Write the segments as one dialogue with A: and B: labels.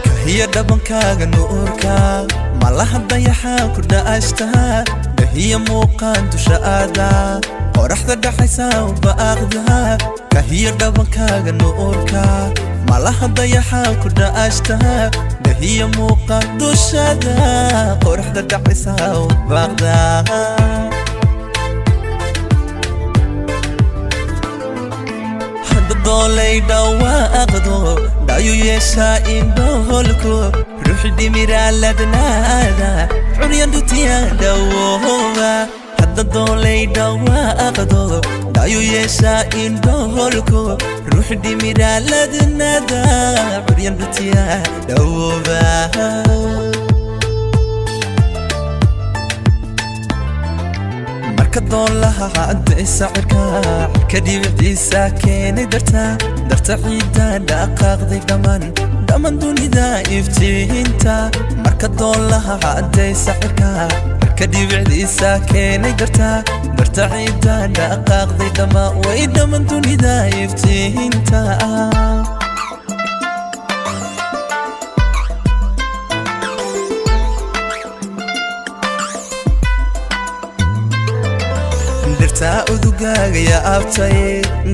A: Kahiya dhabankaaga nuurka, malaha dayaxa ku dha'ashta, dhahiya muuqaan dusha aada, qoraxda dhaxaysa baaqda. Kahiya dhabankaaga nuurka, malaha dayaxa ku dha'ashta, dhahiya muuqaan dushada, qoraxda dhaxaysa baaqda. Doolay dhawaaqdo, dhayu yeeshaa indhoholku, ruux dhimiraaladnaada, curyan dhutiya dhawooba. Hadda doolay dhawaaqdo, dhayu yeeshaa indhoholku, ruux dhimiraaladnaada, curyan dhutiya dhawooba. Marka doolaha caddaysa cirka, cirka dhibiciisa keenay darta, darta ciidda dhaqaaqday dhammaan, dhammaan dunida iftiinta. Marka doolaha caddaysa cirka, cirka dhibiciisa keenay darta, darta ciidda dhaqaaqday dhammaan, way dhammaan dunida iftiinta. Dhirtaa udugaaga yaabtay,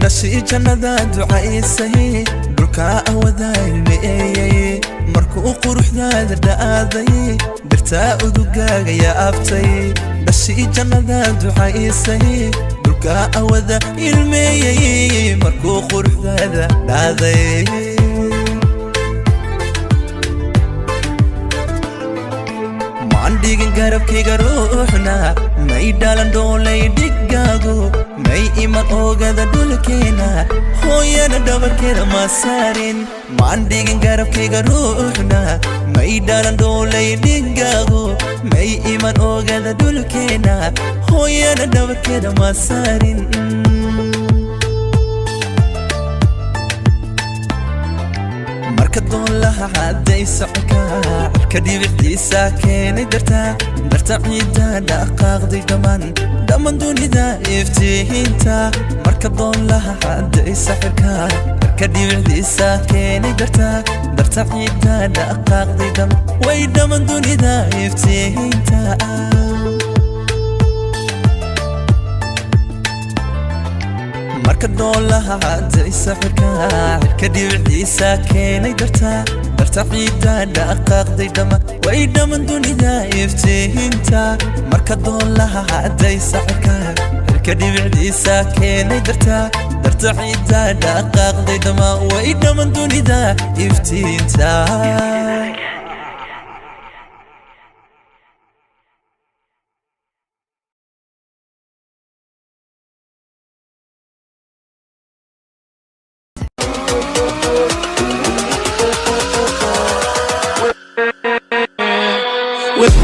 A: dhashii jannada ducaysay, dhulkaa awadaa ilmeeyey markuu quruxdaada dha'aaday. Dhirtaa udugaaga yaabtay, dhashii jannada ducaysay, dhulkaa awada ilmeeyey markuu quruxdaada dhaaday. Maan dhigin garabkayga ruuxna, may dhalan dhoolay dhigaagu, may iman oogada dhulkeena, hooyana dhabarkeeda ma saarin. Maan dhigin garabkayga ruuxna, may dhalan dhoolay dhigaagu, may iman oogada dhulkeena, hooyana dhabarkeeda ma saarin. Marka doolaha caddaysa cirka, cirka dhibiciisa keenay darta, darta ciidda dhaqaaqday dhammaan, dhammaan dunida iftiinta. Marka doolaha caddaysa cirka, cirka dhibiciisa keenay darta, darta ciidda dhaqaaqday dhammaan, way dhammaan dunida iftiinta. Marka doolaha caddaysa cirka, cirka dhibiciisa keenay darta, darta ciidda dhaqaaqday dhammaan, way dhammaan dunida iftiinta. Marka doolaha caddaysa cirka, cirka dhibiciisa keenay darta, darta ciidda dhaqaaqday dhammaan, way dhammaan dunida iftiinta.
B: With